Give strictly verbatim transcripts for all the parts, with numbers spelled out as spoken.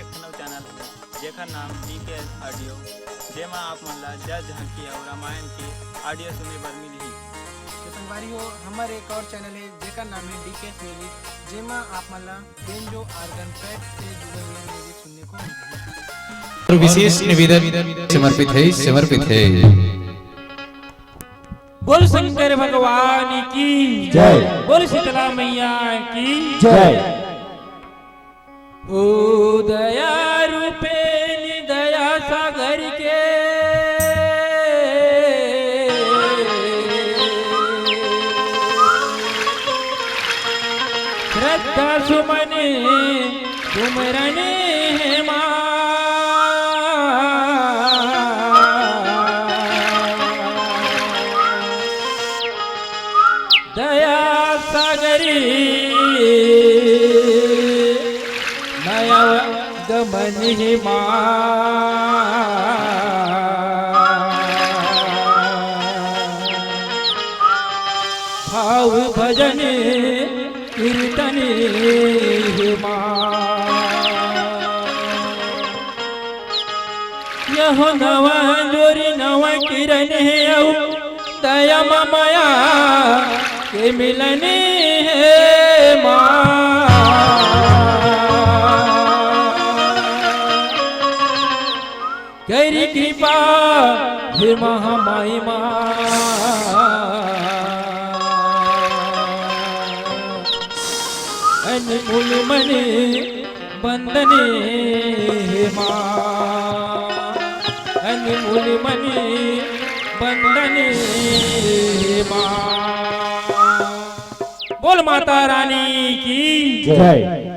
एक ठन अउ चैनल हे, जेकर नाम डीके ऑडियो, जेमा आप मन ला जस झांकी अउ रामायण के ऑडियो सुने बर मिलही। तो संगवारी हो, हमर एक और चैनल हे, जेकर नाम हे डीके म्यूजिक, जेमा आप मन ला बेंजो ऑर्गन पैड से जुड़े हुए म्यूजिक सुनने को मिलही। और विशेष निवेदन समर्पित है, समर्पित है। बोल शंकर भगवान की जय। बोल शीतला मैया की जय। ओ दया रूपेण दया सागर के श्रद्धा सुमन सुमरन हे माँ। दया सागरी नया गमन हे माँ। भाव भजन कीर्तन हे माँ। यहो नवा जोरी नवा किरण हे अउ दया म मया के मिलन हे माँ। करी कृपा हे महामाई माँ। अनमोल मणि बंदन हे माँ। अनमोल मणि बंदन हे माँ। बोल माता रानी की जय।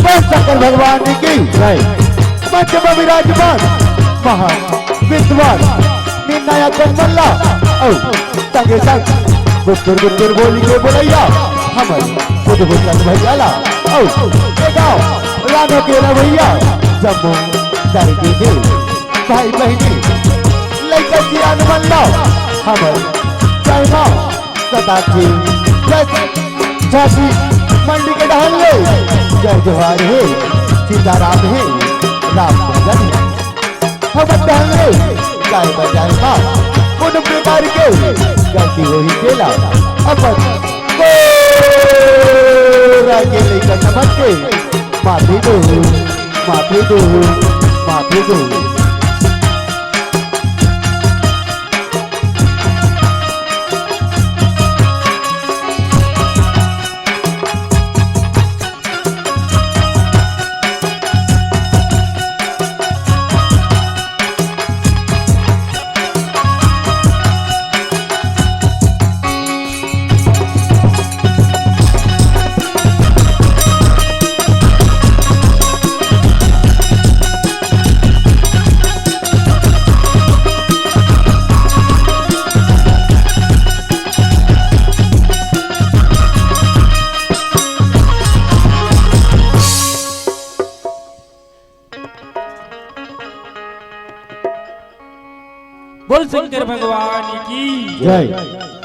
बोल शंकर भगवान जी की जय। मंच में विराजमान महा विद्वान निर्णायक मल्ला और संगे संग गुट्टुर गुट्टुर बोली के बोलैया हमर बुधभूषण भैया ला और ये गाँव रानो के रवैया जम्मो दर्जी दे भाई बहिनी लइका सियान मन ला हमर जय माँ सदा के जय झांसी मंडी के डहन ले जय जोहार हे सीताराम हे राम भजन हे। हमर रे, गाय बजाय मा कोनो प्रकार के गलती होही तेला अपन कोरा के लइका समझ के माफी दो, माफी दो, माफी दो। बोल शंकर भगवान की। जय।